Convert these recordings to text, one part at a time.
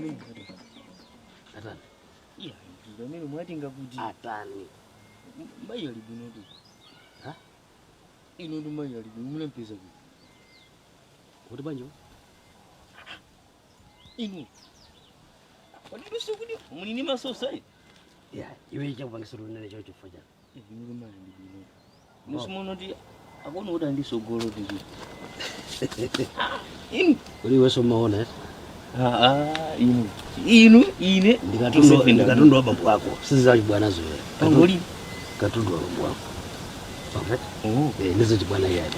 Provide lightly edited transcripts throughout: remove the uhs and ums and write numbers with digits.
Amene. Atani? Iya, amene mwatinga kuti Atani? Mayi ali bwino tu. Ha? Ino ndi mayi ali bwino, munampeza kuti? Kuti bwanji? Inu. Wadidusa kuti muli ndi masosa ayi? Ya, iwe chakupangisa kuti unene chao chifukwa chani? Inu ndi mayi ali bwino. Musimuona kuti akuona kuti andisogolo tiki. Inu. Kuti iwenso umaona, eh? Ah, ah, inu. Inu, ine. Ndikatundu wa bambo ako. Sizachibwanazo iwe. Pangoli. Katundu wa bambo ako. Perfect. Oh. Eh, ndizachibwana iyayi.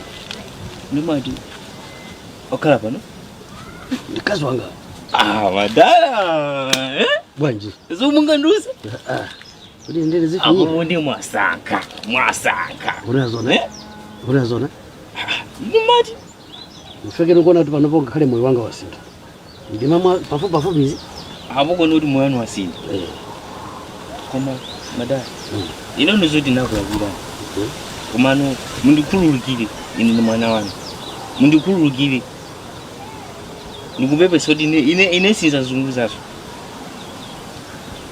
Ndimati. Okhala pano? Ndikazi wanga. Ah, madala. Eh? Bwanji. Zomunganduza? Ah. Kuti ndine zifinyika. Apo ndi mwasankha. Mwasankha. Kuna zona? Eh? Kuna zona? Ndimati. Mfeke nikuona kuti panopo ngakhale moyo wanga wasintha. Ndimamwa pafupi pafupi izi. Apo kuona kuti moyo wanu wasintha. Eh. Koma madala. Mm. Ine ndizoti nakulakwira. Mm. Komano mundikhululukire ine ndi mwana wanu. Mundikhululukire. Ndikupepesa kuti ine sinzazunguzaso.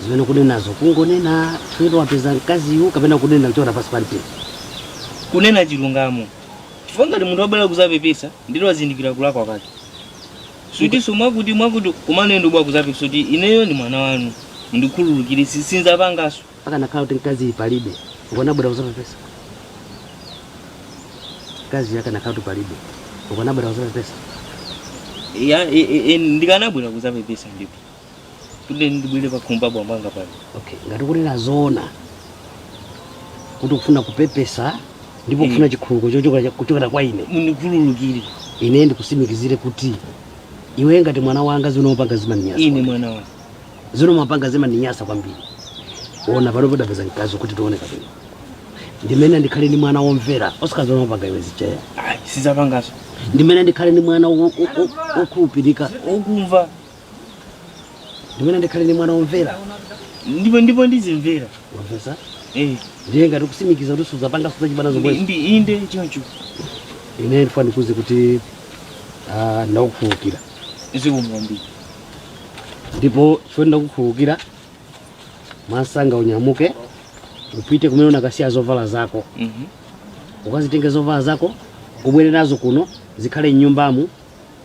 Zimene kunenazo kungonena chifukwa wapeza mkaziyu kapena kunena kuchokera pansi pa mtima. Kunena chilungamo. Chifukwa ngati munthu wabwera kuzapepesa, ndilo wazindikira kulakwa kwake. Suti mwakuti mwakuti komano ine ndibwera kuzapepesa kuti ineyo ndi mwana wanu. Mundikhululukire sinzapangaso. Akanakhala kuti mkazi palibe, ukanabwera kuzapepesa. Mkazi akanakhala kuti palibe, ukanabwera kuzapepesa. Ya, ndikanabwera kuzapepesa ndipo. Kuti ndibwere pa khumba bwambanga pano. Okay, ngati kunena zoona kuti ukufuna kupepesa ndipo kufuna chikhululuko chochokera kuchokera kwa ine. Mundikhululukire. Ine ndikusimikizire kuti iwe ngati mwana wanga zinomapanga zimaninyasa. Ine mwana wanga. Zinomapanga zimaninyasa kwambiri. Ona pano podapeza mkazi kuti tione kapena. Ndimene ndikhale ndi mwana womvera, osakazi omapanga iwe zicheya. Ayi, sizapangaso. Ndimene ndikhale ndi mwana wokhulupirika. Okumva. Ndimene ndikhale ndi mwana womvera. Ndipo ndizimvera. Wamvesa? Eh. Ndiye ngati kusimikiza kuti suzapanga suzachibana zomwezo. Ndi inde choncho. Ine ndifuna ndikuze kuti ndakukhululukira. Zikomo kwambiri. Ndipo chifukwa ndakukhululukira, mwansanga unyamuke upite kumene unakasiya zovala zako. Ukazitenge zovala zako ubwere nazo kuno zikhale m'nyumbamu.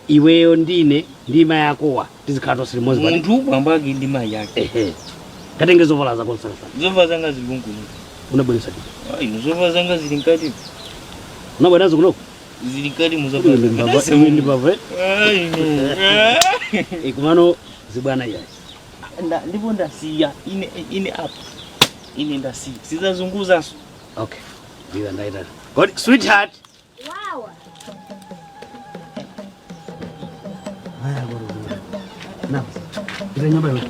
Iweyo ndine ndi mayi akowa tizikhala tonse limodzi pati. Munthu bambo ake ndi mayi ake. Ehe. Katenge zovala zako msangasanga. Zovala zanga zili kunkuno. Unabweretsa titi? Ayi, ino zovala zanga zili mkati. Unabwera nazo kunoko? Zili mkati mu zovala Iwe zanga. ndi mbava, iwe ndi mbava, eh? Ayi, ino. Eh, kumano zibwana iyayi. Ndipo ndasiya ine apa. Ine ndasiya. Sizazunguzaso. Okay. Ndiyo ndaitana. God, sweetheart. Wawa. Haya, bora, bora. Na. Ile nyumba yote.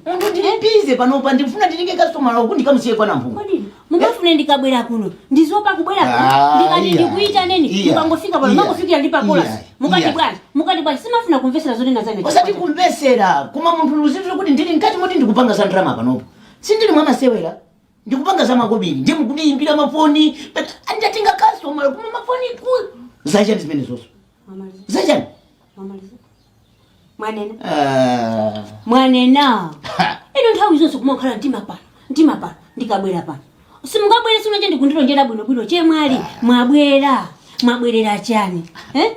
Munthu ndili busy panopa, ndifuna ndilike customer uku ndikamusiye kwa Nampungu. Kodi mungafune ndikabwera kuno ndizopa kubwera kuno ndikati ndikuitaneni mukangofika pano mangofikira ndi pakola mukati bwanji mukati bwanji simafuna kumvesera zonena zane. Osati kumvesera koma munthu uzitire kuti ndili mkati moti ndikupanga za drama panopa. Sindili mwamasewera. Ndikupanga za makobiri, ndi mukundiyimbira mafoni, but andatenga customer kuma mafoni ku. Zachani zimene zonso? Mamaliza. Zachani? Mamaliza. Mwanena. Mwanena. Ino nthawi zonse kumakhala mtima pano, mtima pano, ndikabwera pano. Simungabwere sino che ndikundilonjera bwinobwino chemwali, mwabwera. Mwabwerera chani? Eh?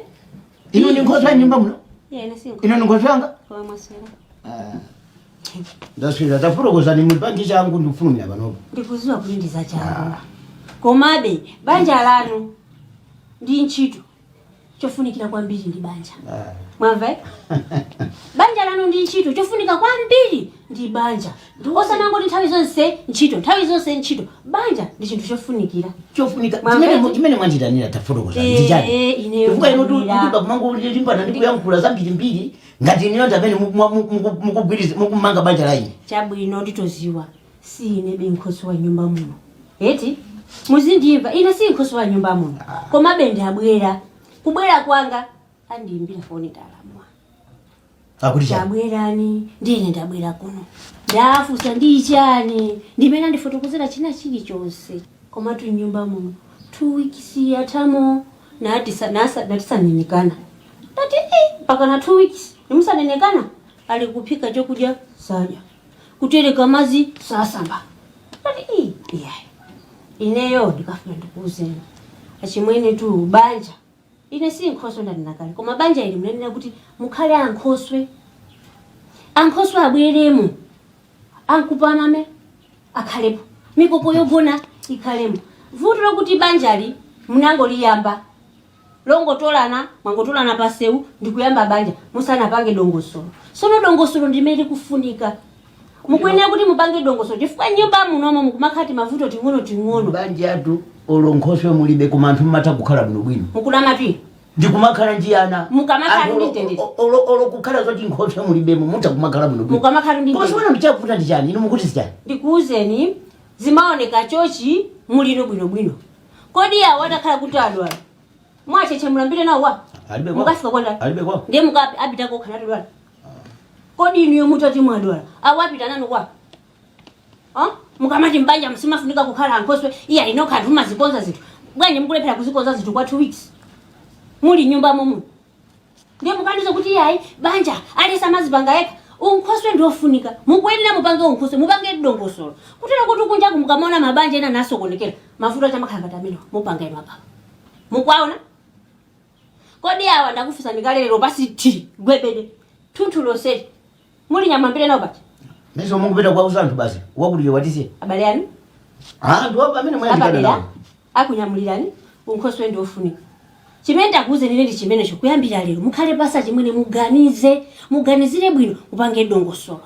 Ino ndi nkhoswe ya nyumba muno? Yeah, ine si nkhoswe. Ino ndi nkhoswe yanga? Kwa mwaswera. Ndaswera tafotokozani mupangi changu ndikufulumira panopo. Ndikuziwa kuti ndi za changu. Komabe banja lanu ndi ntchito chofunikira kwambiri ndi banja. Mwamva? Banja lanu ndi ntchito chofunika kwambiri ndi Ndi banja. Osamangoti nthawi zonse ntchito, nthawi zonse ntchito. Banja ndi chinthu chofunikira. Chofunika. Mwamvete? Chimene mwanditanira, tafotokoza, Eh, ndi chani? eh, ineyo Chifukwa inu ndabwera. kumangolimbana ndi kuyankhula zambirimbiri ngati ineyo ndi amene mukugwiriza, mukumanga banja la ine. Chabwino, nditoziwa si ine benkhoswe wa nyumba muno, eti? Muzindimva, ine si nkhoswe wa nyumba muno, komabe ndabwera. Kubwera kwanga andiyimbira foni ndalamwa. Akuti chani? Tabwerani. Ndine ndabwera kuno, ndafusa ndi chani, ndimene andifotokozera china chilichonse. Komatu nyumba muno 2 weeks yatamo natisanenekana. Ndati mpaka na 2 weeks nimusanenekana? Ali kuphika chokudya sadya, kutereka mazi sasamba. Ndati iyayi, ineyo ndikafuna ndikuuzeni achimwene tu, banja, ine si nkhoswe, ndati kale, koma banja ili munenera kuti mukhale ankhoswe. Ankhoswe abweremo, ankupamame akhalepo, mikoko yogona ikhalemo. Vuto lokuti banjali munangoliyamba longotolana, mwangotolana pasewu ndikuyamba banja musanapange dongosolo. Sono dongosolo ndimene likufunika. Mukuyenera kuti mupange dongosolo chifukwa nyumba munomo mukumakhati mavuto ting'ono ting'ono. Banja atu olo nkhoswe mulibe, koma anthu mmatha kukhala bwinobwino. Mukunamati. Ndikumakhala njiyana. Mukamakhala Anthu ndi mtendere. Olo kukhala zoti nkhoswe mulibemo, mutha kumakhala bwinobwino. Mukamakhala ndi Koma mtendere. siwena ndichakufuta ndi chani? Inu mukuti sichani? Ndikuuzeni, zimaoneka chochi mulino bwinobwino. Kodi awo atakhala kuti adwala, mwacheche mulambire nawo wa? Alibe kwawo. Mukafika kwanda? Alibe kwawo. Ndiye mukapi apitako khana atadwala? Kodi inuyo mutati mwadwala, awo apita nanu kwa? Ah? Mukamati mbanja msimafunika kukhala ankhoswe, iya inokha anthu mumazikonza zinthu bwanji? Mukulephera kuzikonza zinthu kwa 2 weeks muli nyumba momuno, ndiye mukandiza kuti iyayi, banja alisa amazipanga yekha. Unkhoswe ndiofunika, mukuyenera mupange unkhoswe, mupange dongosolo kutera kuti kunjaku mukamaona mabanja ena nasokonekera, mavuto achamakhala ngati amene mupanga inu apapa mukwaona. Kodi awa ndakufunsani kale lero pasi ti gwebede thunthu lonseli muli nyamambire nawo pati? Meso mukupita kwa anthu basi wakuti watisiye. Abale anu. Anthu apo amene mwayandikana apadera nawo. Akunyamulirani. Unkhoswe ndiofunika. Chimene ndakuwuzeni ndi chimenecho. Kuyambira lero mukhale pasa chimwene, muganize, muganizire bwino, mupange dongosolo.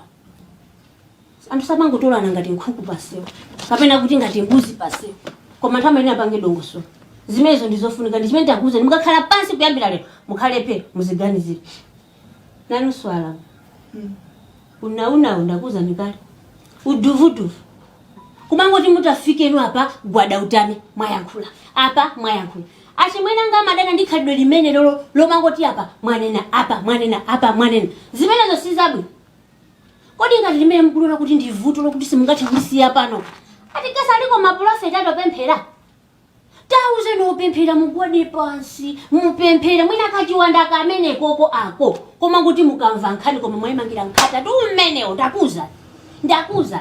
Anthu samangotolana ngati nkhuku pasewu kapena kuti ngati mbuzi pasewu, koma anthu amayenera apange dongosolo. Zimenezo ndizofunika, ndi chimene ndakuwuzeni. Mukakhala pansi kuyambira lero, mukhalepe muziganizire. Nanunso alamu, unaunawu ndakuwuzani kale, uduvuduvu kumangoti mutafikenu apa gwada utame, mwayankhula apa, mwayankhula. Achimwene anga amadana ndi khalidwe limene lolo lomangoti apa mwanena, apa mwanena, apa mwanena. Zimenezo si zabwino. Kodi ngati limene mukulona kuti ndi vuto lokuti simungathe kulisiya pano, atikasa aliko maprofeti atopemphera, tauzeni opemphera, mugwade pansi mupemphere, mwina kachiwanda kamene koko ako. Koma kuti mukamva nkhani koma mwayimangira nkhata tu mmenewo, ndakuza, ndakuza,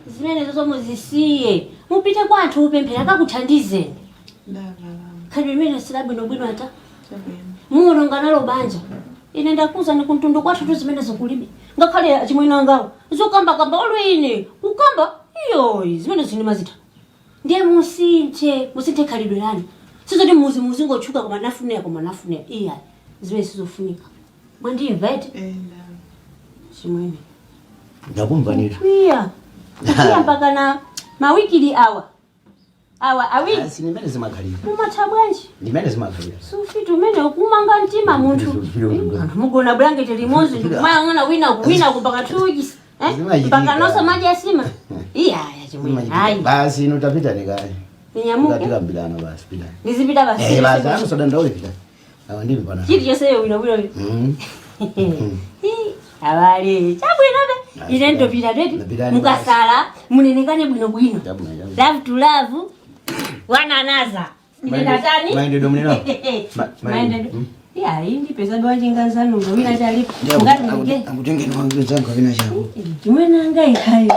zimenezo zomwe zisiye, mupite kwa anthu opemphera akakuthandizeni. Khalidwe limene silabwinobwino ata muwononga nalo banja. Ine ndakuza ni kumtundu kwathu tu zimenezo kulibe, ngakhale achimwene angawo zokambakamba olo ine kukamba iyoyi, zimene zindimazitha. Ndiye musinthe, musinthe khalidwe lanu. Sizoti muzi muzingotchuka koma nafunera, koma nafunera, iya, zimene sizofunika. Mwandimva eti, chimwene? Ndakumvanira. Kwiya, kwiya mpaka na mawikili awa awa awiri. Si ndimene zimakhalira. Mumatha bwanji? Ndimene zimakhalira. Sufitu umene ukumanga mtima munthu. Anthu mugona bulangeti limodzi ndikumayang'ana wina kuwina mpaka 2 weeks, eh? Zimachitika. Mpaka noso madya sima. Iya chimwene, hayi. Basi, inu tapitani kale. Ninyamuke? Tikambirana basi, pitani. Ndizipita basi? Eh, basi, amusodandaule, pitani. Awa ndili pana. Chilichonseyo bwinobwino. Abale, chabwinobe, ine ndopita teti. Ndapitani. Mukasala munenekane bwinobwino. Chabwino, chabwino. Love to love one another. Ine ndatani? Maendedwe munena? Maendedwe. Iya, iyi ndipeza bwanjinga nzanuzo wina chalipo mukatulike. Akutengeni wangizangu avina changu. Chimwenanga ikhayo,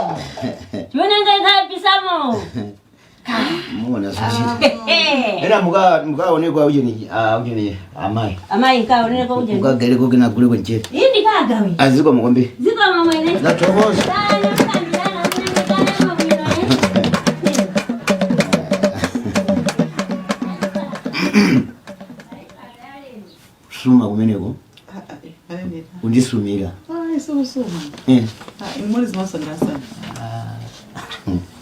chimwenanga ikhayo, pisamo. Muona zochita. Era mukaonekwa ujeni, ah, ujeni amayi. Amayi nkaoneka uje. Mukagereko kina gule kwenchete. Iyi ndikagawi. Aziko mukombe. Ziko mamwene. Ndathokoza. Sana mkambirana, munenekana mabwino, eh? Suma kumeneko. Undisumira. Sikusowa. Eh. Ah, imoli zimasangalasani.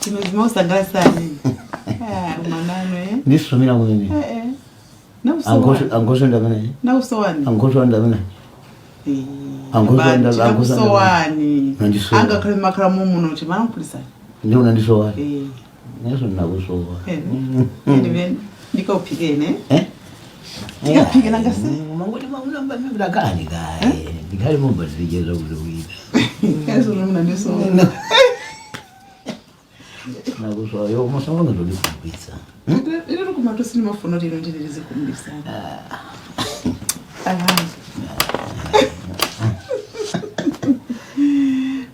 Ino zimasangalasani. Ah, umanano eh. Ndisumira kumene. Eh eh. Nakusowa. Angoso ndamene. Nakusowani. Angoso ndamene. Angoso ndamene. Nakusowani. Nandisowa. Angakhale makhala mumuno kuti manampulisani. Ndi unandisowa. Eh. Neso ndinakusowa. Eh. Ene ndikauphikene. Eh? Ndikaphike nangase. Mangoti maunamba mibrakani kae. Ndikhale momba zijezo kuti kuita. Kaso munandisowa. Nakusowa yo masonga ndodikumbitsa. Ino kumatu sinimafuna kuti ino ndinilizikumbisana. Ah.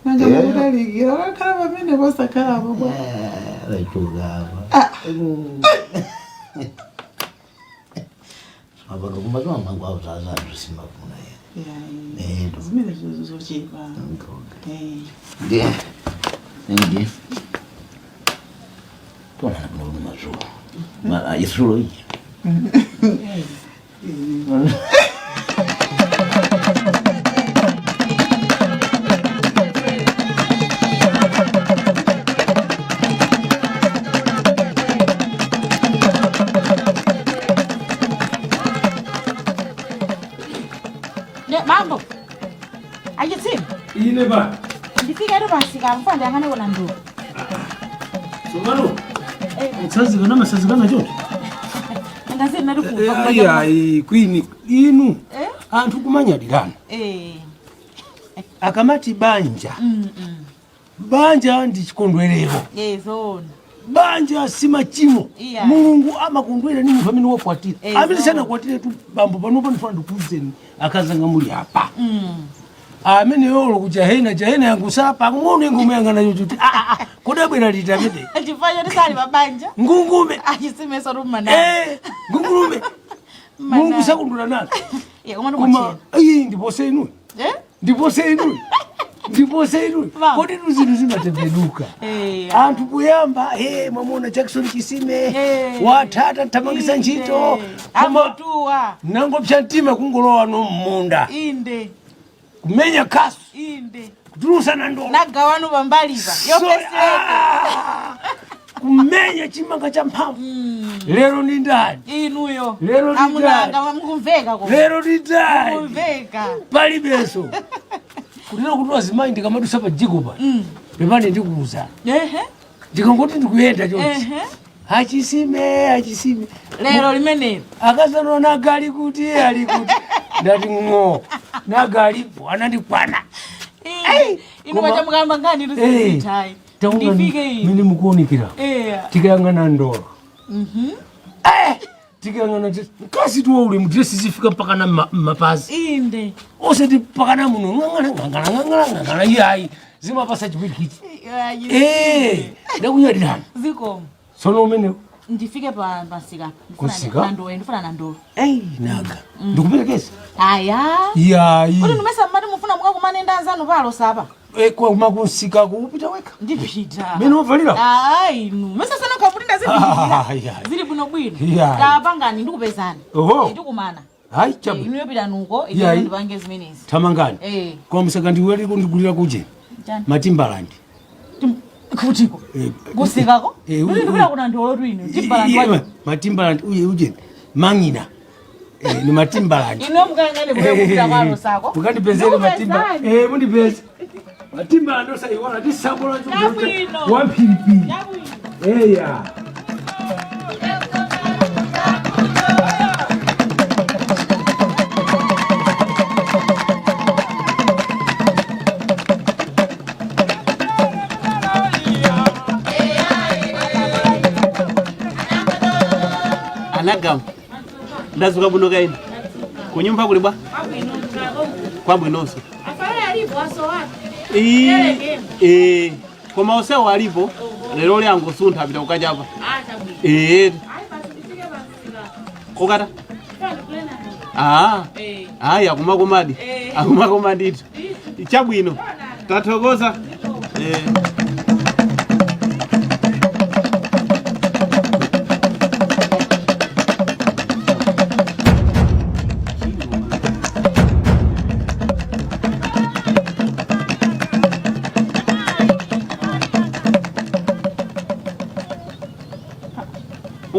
Nanga mukutalikira wakhala pamene posakhala bwa. Vaituka apa. Mapanga kumazwa mangu auzaza tusimafuna ye. Yeah. Zimene zochepa. Eh. Ndiye. Ndiye. Tona kuno mazuwa. Ma isulo iyi. Ne, mambo achitsime Ine ba. ndifike ero pasika mfana ndiyang'ane kona nduku Somano. Msazikana masazikana chocho. ndasina Ayi ayi kwini inu. Anthu kumanyadirana. Eh. Akamati banja. Banja ndi chikondwerero. Eh, zoona. Banja si machimo. Iya. Mulungu amakondwera ni munthu amene wakwatira. Eh, Amene zoona. sanakwatire tu bambo panopa ndifuna ndikuwuzeni akazanga muli apa. Amene yolo kujahena jahena yangu sapa ng'ono ingomuyang'ana chocho kuti ah ah kodabwera liti amene. Chifukwa choti sali mabanja. Ngungume. Achitsime sotumana. Eh, ngungume. Mulungu sakondwera nazo. Yeah, koma Koma ndikuchena. ayi ndipose inu. Eh? Ndipose inu. Ndipose inu. Bam. Kodi tu zinthu zimatembenuka. Eh. Anthu kuyamba, hey, mwamuna Jackson Chisime, Eh. wathata thamangisa ntchito. Koma Amotuwa. nangopsa mtima kungolowa no mmunda. Inde. Kumenya kasu, Inde. kutulusa ndola. Nagawanu pambalipa. Sorry, ah, kumenya chimanga cha mphamvu. Lero ni ndani? Inuyo. Lero ndi Amunanga mukumveka koma. Lero ni ndani? Mukumveka. Palibenso. Kunena kuti wazimayi ndikamadusa pa jiko pa. Pepani ndikuwuzani. Ehe. Ndikangoti ndikuyenda chonchi. Ehe. Achisime, achisime. Lero limenelo. Akazano nagali kuti ali kuti. Ndati ng'o. Nagalipo anandikwana. Inde. Inu Koma- pachamukamba ngani Eh. lusizithayi. Taona Ndifike ine. mene mukuonekera. Eh. Tikayang'ana ndola. Mhm. Tikayang'ana mkazi tuwa ule mudresi zifika mpaka na mapazi. Inde. Osati mpaka na muno ng'ang'ana ng'ang'ana ng'ang'ana ng'ang'ana iyayi zimapasa chipwirikiti. Eh, ndakunyadirani. Zikomo. Tsono umenewo. Ndifike pa pasika. Kusika? Nandowe ndifuna nandolo. Ei, naga. Ndikuperekeza. Aya. Iyayi. Kuti ndimesa mmati mufuna mukakumane ndi anzanu palo sapa. Eh, kwa makusika kupita weka. Ndipita. Mene wavalira? Ah, inu. Mesa sana kaputi ndazipitira. Ah, iyayi. Zili bwino bwino. Iyayi. Tapangani ndikupezani. Oho. Ndikumana. Hayi chabu. Inu yopita nuko, Iyayi. ine ndipange zimenezi. Tamangani. Eh. Kwa msaka ndiwele kundigulira kuje. Chani? Matimbalandi. Kutiko. Eh, Kusikako? Eh, Kuti ndipita kuna ndolo tu inu. Timbalandi. Iye, Matimbalandi uye uje. Mangina. Eh, ni matimbalandi. Inu mukangane kupita kwalo sako. Mukandipezere matimba. Ndikupezani. Eh, mundipeze. Matimbalandi osaiwala tisabola Chabwino. Wampilipili. Chabwino. Eya. Anagama ndazuka bwino kaina kunyumba kuli bwa kwabwinonso Eh, koma osewo alipo lero lyangu suntha apita kukachapa Eh. Kokata ayi akumakomadi akumakomaditu chabwino tathokoza. Eh.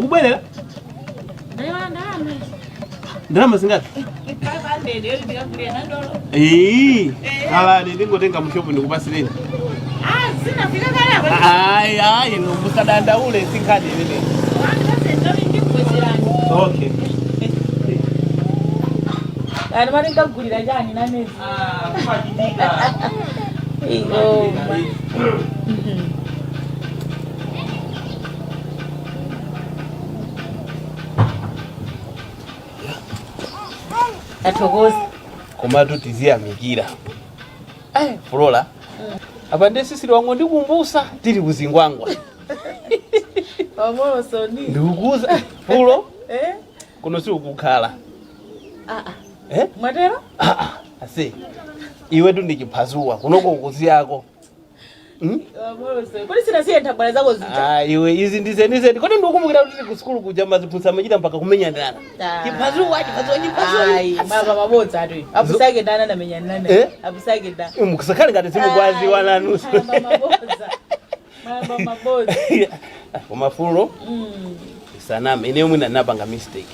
Mukubwerera? Ndalama zingati? 500 yoti ndikagulira nandolo. Ee, alani ndingotenga mushopu ndikupasireni. Ah, zinafika kale apa. Ayi, ayi, musadandaule sinkhani imene. Ndikubwezerani. Okay. Ani mari ndikagulira chani nanezi. Oh, athokoza. Komatu tiziyamikira. Eh, Flora. Apa ndiye sisili wangu ndikumbusa tili kuzingwangwa. Pamolosoni. Ndikukuza Fulo Eh? kuno si ukukhala. Ah ah. Eh? Mwatero? Ah ah. Ase. Iwe tu ndichiphazuwa kunoko kuziyako. Pamolosoni. Kodi sinasiye nthabwala zako zija. Ah, iwe izi ndizenizeni. Kodi ndikukumbukira kuti ku sukulu kuja maziphunzitsa amachita mpaka kumenyana. Chiphazuwa, chiphazuwa, chiphazuwa. Ayi, mava mabodza atu. Abusake ndana namenyana Eh? naye. Abusake nda. Mukusakhale ngati simukwaziwa nanuso. Mava mabodza. Mava mabodza. Koma Fulo saname ine mwina napanga mistake.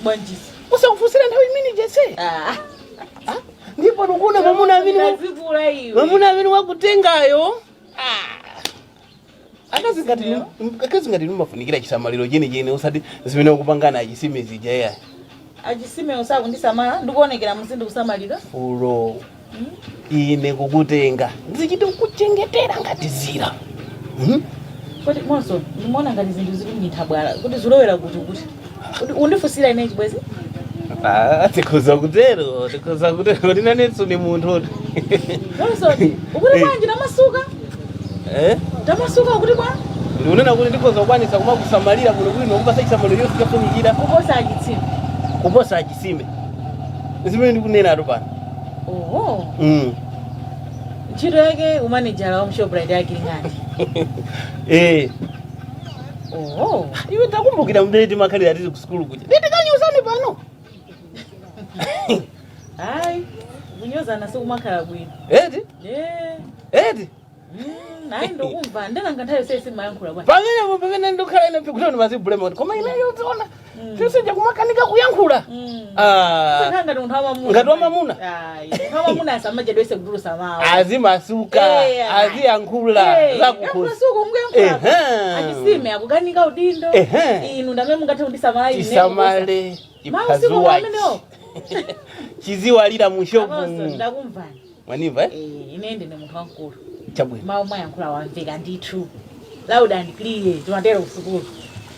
Bwanjisi. Usakufunsira nthawi imene jese. Ah. Ndipo ndikuona mwamuna amene Ndazikula iwe. mwamuna amene wakutengayo. Akazi ngati mumafunikira chisamaliro chenicheni usati zimene ukupangana achisime zija ya. Achisime usakundisamala ndikuonekera musindu kusamalira. Fulo ine kukutenga ndizichite kuchengetera ngati zira. Kodi Monson, ndimaona ngati zinthu zili mnyithabwala kuti zilowera kuti kuti. Kuti undifusira ine chibwezi? Ah, tikhoza kutero, tikhoza kutero kuti nanenso ni munthu. Monson, ukuti bwanji tamasuka? Eh? Tamasuka ukuti bwa? Ndikunena kuti ndikhoza kukwanisa kumakusamalira kuno kuti nokupasa chisamaliro chonse chofunikira Kuposa achisime. kuposa achisime. Zimene ndikunenatu pano. Oho. Ntchito yake umanejala wa mshoprite yake ingati. Eh. Oho. Iwe takumbukira mdeni timakhalira tili ku sukulu kuja. Nditikanyuzani pano. Ayi, kunyozana sikumakhala bwino. Eti? Eh. Eti? Ayi ndokumva ndananga nthawi yonse simayankhula bwana. Pamene pamene ndikhala ine kuti ndimazibulema kuti koma ineyo udziona. Tisinja kumakanika kuyankhula. Ah. Usakhala ngati munthu wamamuna. Ngati wamamuna? Ayi, munthu wamamuna asamachedwese kutulusa mawu. Azimasuka, Eh, aziyankhula zakukhosi. Masuku unguyankhula. Ehe. Achisime akukanika udindo. Ehe. Inu ndamene mungathe kundisamala ine. Tisamale Mawu siku chiphazuwa amenewo. chiziwalira mushopu. Amonso ndakumvani. Wanimva eh? Eh, ine ndine munthu wamkulu. Chabwino. Mawu mwayankhula wamveka ndithu. Loud and clear. Timatero kusukulu.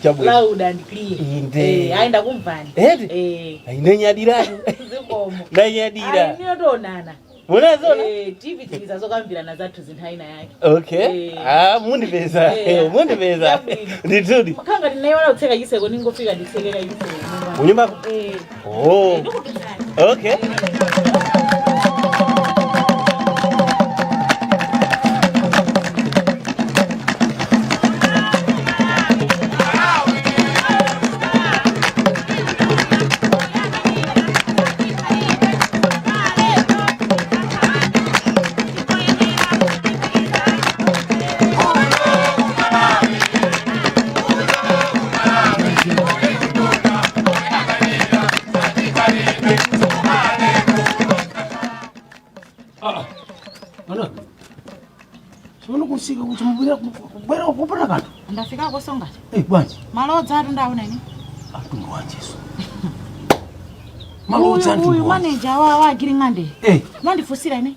Chabwino. Loud and clear. Inde. Eh, ayi ndakumvani. Eti? Eh. Inenyadira. Zikomo. Ndanyadira. Ayi niyo tionana. Munazona? Eh, TV tiliza zokambirana zathu zinthu aina yake. Okay. Eh. Ah, mundipeza. Eh. Mundipeza. Chabwino. Ndithudi. Makhanga ndinayiwala kutseka chiseko ningofika nditsekeka chiseko. Kunyumbako? Eh. Oh. Ndikupezani. Okay. Ana. Sibona kusika kuti mubwera kubwera kupata kanthu. Ndafikako songati. Eh, bwanji. Malodza atu ndaona ine. Atundu wa Jesu. Malodza Uyu antu. manager wa Giring'ande. Eh, Mandifusira ine.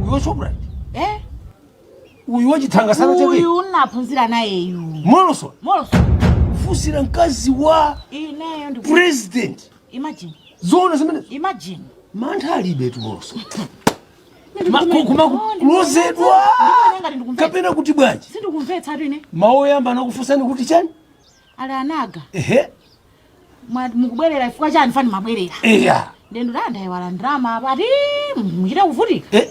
uyu wa Shoprite. Eh? Uyu wachithanga sana chake. Uyu unaphunzira naye uyu. Moloso. Moloso. Kufusira mkazi wa Ineyo ndi president. Imagine. Zoona zimene Imagine. mantha alibe tu Moloso. Kuma kulozedwa. Kapena kuti bwanji. Sindikumvetsa atu ine. Mawu oyamba anakufunsani kuti chani? Ali anaga. Ehe. Mukubwerera ifukwa chani fani mabwerera. Eya. Ndendo ndayiwala ndrama apa ati muchita kuvutika. Eh.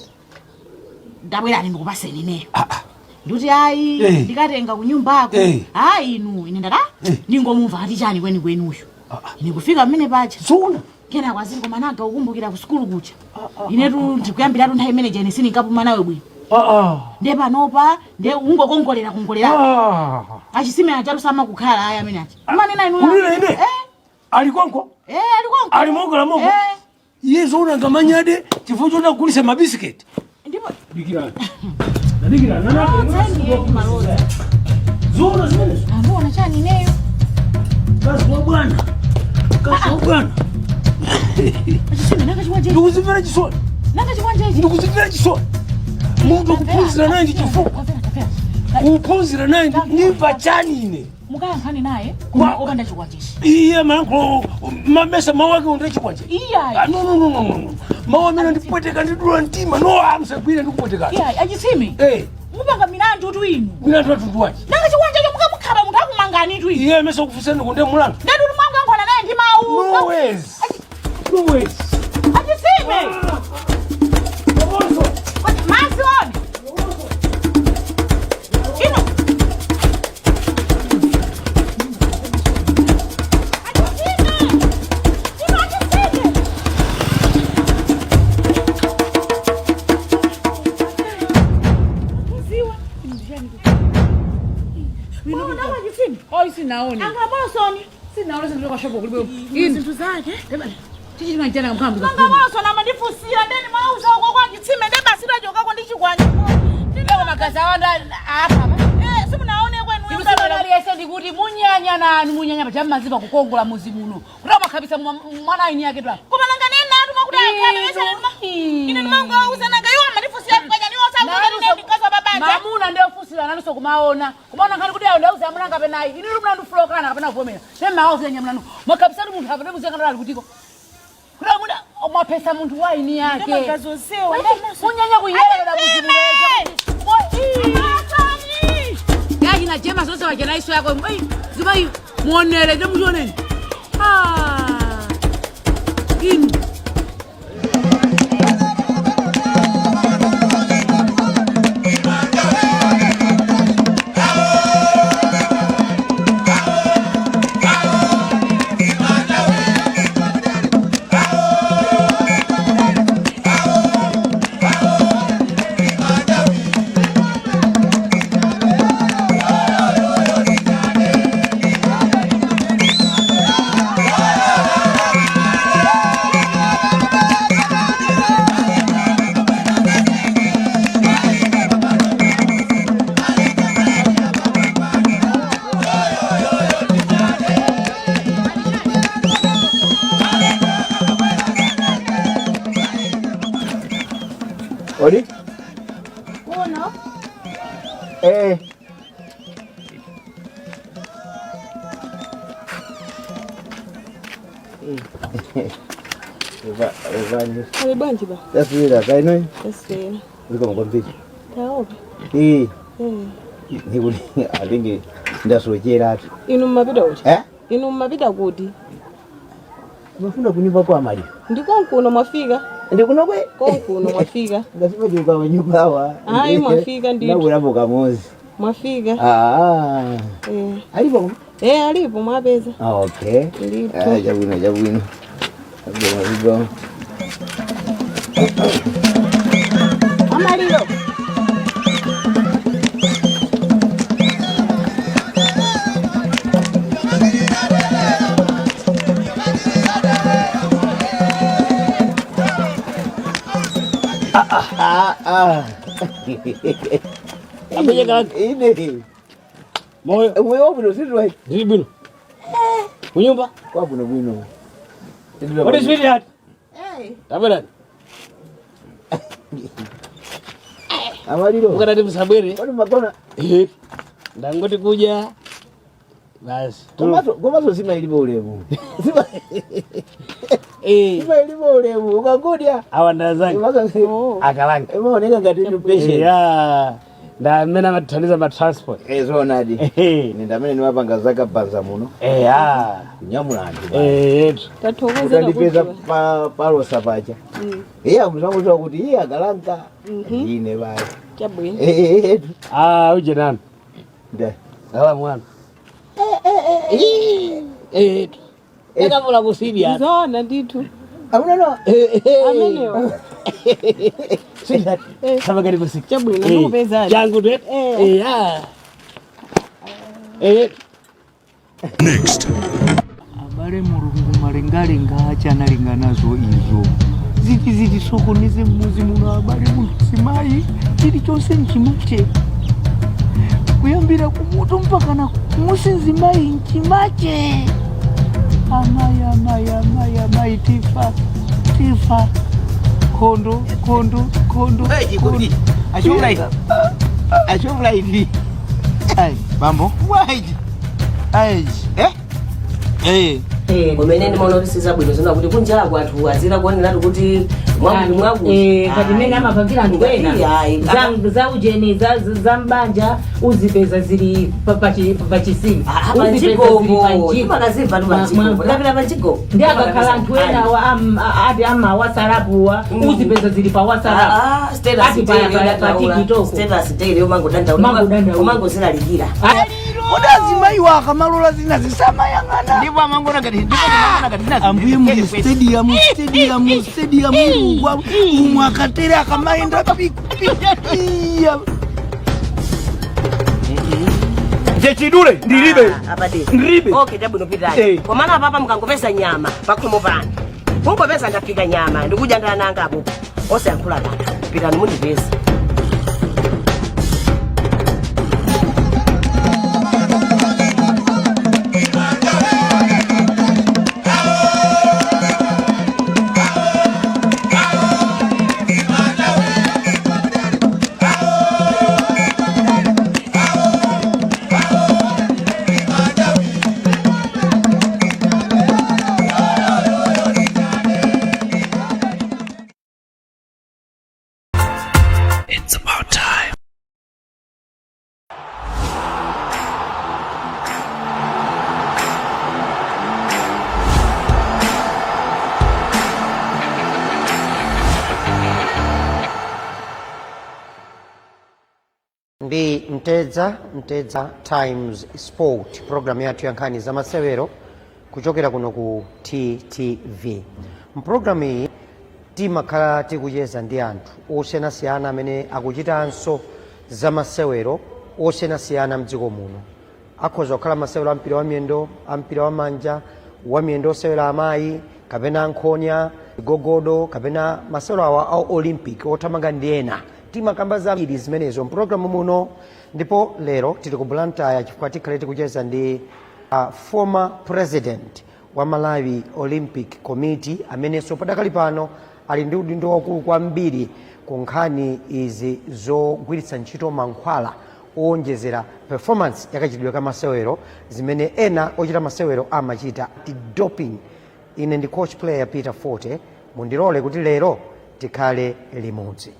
Ndabwerani ndikupaseni ineyo. Ah ah. Ndikuti ayi Eh. ndikatenga kunyumbako. Eh. Ayi inu ine ndata Eh. ndingomumva ati chani kweni kweni uyu. Ah ah. Ine kufika mmene pacha. Zoona. Kena kwaziri koma naga ukumbukira ku sukulu kucha. Inetu ndikuyambiratu nthawi imene jene sindinkapuma nawe bwino. Ndiye panopa ndiye ungokongolera kongolera. Achisime acharu sama kukhala aya amene achi. Manena inu. Kunena ine? Eh, Ali konko? eh, ali konko. Ali mongola mongo? Eh. Yesu unangamanyade chifukwa chonagulisa mabisiketi. Ndipo Dikirani. Dikirani. Nana. Zona zimenezo. ambuona chani ineyo. Kazi wa bwana. Kazi wa bwana. Achisime nanga chikwanje. Ndikuzimvera chisoni. Nanga chikwanje ichi. Ndikuzimvera chisoni. Munthu kuphunzira naye ndi chifukwa. Tamvera, tamvera. Kuphunzira naye ndimva chani ine. Mukayankhani naye koma opanda chikwanjechi. Iye mayankhulo mamesa mawu ake unde chikwanje. Iyayi. Ah, no no no no no. Mawu amene andipweteka ndidula mtima. No, amsagwire ndikupwetekana. Iyayi, achisime. Eh, Mupanga milandu tu inu. milandu atutu wachi. Nanga chikwanjecho mukamukhapa munthu akumangani tu inu. Iye amesa kufusani kunde mulandu. Ndati kuti mwangu naye ndi mawu. No ways. No ways. Achisime. Masi one. Ino. Achisime. Ino achisime. Oyi sinaone. Angabosoni. Sinaone sindilo kashopo kulibe. Zinthu zake. Chichi tinganjana ngamhambi. Mangabosoni amandifusira ndeni mwauza uko kwa chitsime nde basi tachokako ndi chikwanje. Ndiko magazi awanda apa. Eh, simunaone kwenu Inu simunali yese ndikuti munyanya nanu munyanya paja mmazipa kukongola muzi muno. Kuti amakhabisa mwana aini yake twa. Koma nanga nena atu makuti akhale wese numa. Ine ndimangouza nanga iwo amandifusira chikwanja niwo sakuza ndine ndikaza babanja. Mamuna ndiye ofusira nanuso kumaona. Kumaona nkhani kuti ayo ndauza amuna kapena ayi. Inu mlandu fulokana kapena kuvomera. Tena mawauza nyamulanu. Mwakhabisa munthu apa ndimuzenga ndali kutiko. Kuti amuna mwapesa munthu wa aini yake. Ndamagazosewa. Munyanya kuyelera muzi muno. Yachina jema zonse wachena iso yako. Ei, zimayi muonere ndi muchioneni. Ah. Inu. Odi? Kuno. Eh. Eva, Ali bwanji ba? Taswira kaino Taswira. ziko kwambiri. Taopa. Eh, Eh. ndikuti atinge ndasochera atu. Inu mmapita kuti? Eh? Inu mmapita kuti? Mafuna kunyumba kwa Mario. Ndikonkuno mwafika. Ndikuno kwe? Konkuno mwafika. Ngasipajuka manyumba awa. Ayi, mwafika ndithu. Ndabwerapo kamozi. Mwafika. Ah. Eh. Alipo? Eh, alipo mwapeza. Ah, okay. Ndithu. Ah, chabwino chabwino. Chabwino chabwino. Amaliro. Ah, ah. Ambuye kalanga. Ine. Moyo. Moyo wabwino sindwa. Ndili bwino. Kunyumba? Kwabwino bwino. What is sweetheart? Tabwerani. Amaliro. Ukanati musabwere. Kodi magona. Eh. Ndangoti kudya. Basi. Komaso komaso sima ilipo ulemu. Sima. Eh. Sima ilipo ulemu ukangodya. Awa ndazange. Akalanga. Imaoneka ngati ndi patient. Yeah. Ndamene amathandiza ma transport. Eh zoonadi. Ine ndamene ndimapanga zakabanza muno. Eh ah. Kunyamula anthu. Eh. Tathokoza Utandipeza pa palosa pacha. Iye amuzanguziwa kuti iye akalanka. Ine basi. Chabwino. Eh eh. Ah, uje nani? Nda. Ala mwana. Eh. Eh. Akavula kusidia. Zoona ndithu. Amuna no. Amenewa. Sweetheart, thamangani kusika. Chabwino, ndikupezani. Changu tu. Eh. Ah. Eh. Next. Abale, Mulungu malengalenga achanalinga nazo izo ziti ziti sokoneze mmuzi muno. Abale, munthu simayi chilichonse nchimache, kuyambira kumutu mpaka na kumusinzimayi nchimache. Amayi, amayi, amayi, amayi, tifa, tifa, khondo, khondo, khondo. Achomulaiti, achomulaiti. Bambo. Waiji aiji. Eh. Eh. Kumene ndimaona kuti sizabwino zona kuti kunjaku anthu azira kuoneratu kuti mwakuti mwakuti. Kati mmene amapangira anthu ena Ayi. za ujeni za mbanja uzipeza zili pachisimu. Panjigogo timakazimva tu panjigogo, ndapita panjigogo. Ndi akakhala anthu ena ati ama wasalapuwa, uzipeza zili pa wasalapu, status ati pa TikTok. Status daily umangodandaula. Umangodandaula. Umangozilalikira. Kodi azimayiwo akamalola zina zisamayang'ana? Ndipo amangona ngati, ndipo amangona ngati zina. Ambuye, muli stadium, stadium, stadium umwe akatere akamayenda piya. Chechidule ndilibe. Abade. Ndilibe. Okay, chabwino, pitani. Komana papa mukangopeza nyama pakhomo pano, kungopeza ndaphika nyama ndikudya ndananga apopo, osayankhula kanthu, pitani mundipeza. It's about time. Ndi Mtedza, Mtedza Times Sport, program yathu ya nkhani za masewero kuchokera kuno ku TTV. Mpulogalamu iyi timakhala tikucheza ndi anthu osiyanasiyana amene akuchitanso za masewero osiyanasiyana mdziko muno. Akhoza kukhala masewero a mpira wa miyendo, a mpira wa manja, wa miyendo osewera amayi, kapena ankhonya, gogodo, kapena masewero awa a Olympic othamanga ndi ena. Timakamba zambiri zimenezo mpulogalamu muno. Ndipo lero tili ku Blantyre chifukwa tikhale tikucheza ndi former president wa Malawi Olympic Committee, amenenso padakali pano ali ndi udindo wakulu kwambiri ku nkhani izi zogwiritsa ntchito mankhwala owonjezera performance yakachitidwe ka masewero, zimene ena ochita masewero amachita ti doping. Ine ndi coach player Peter Forte. Mundilole kuti lero tikhale limodzi.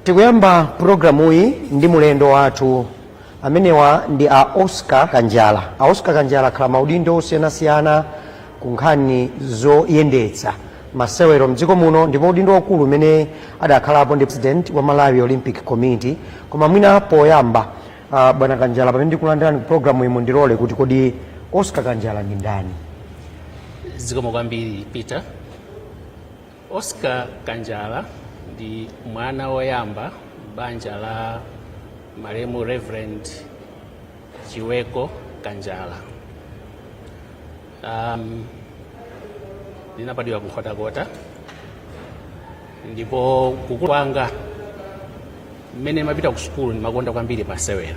Tikuyamba pulogalamuyi ndi mulendo wathu. Amenewa ndi a Oscar Kanjala. A Oscar Kanjala akhala maudindo osiyanasiyana ku nkhani zoyendetsa masewero mdziko muno, ndipo udindo waukulu umene adakhalapo ndi president wa Malawi Olympic Committee. Koma mwina poyamba, bwana Kanjala, pamene ndikulandirani ku pulogalamu iyi, mundilole kuti kodi Oscar Kanjala ndi ndani? Zikomo kwambiri, Peter. Oscar Kanjala ndi mwana woyamba banja la malemu Reverend Chiweko Kanjala. Ndinabadwira ku Nkhotakota, ndipo kukula kwanga, mmene mapita ku sukulu, ndimakonda kwambiri masewera.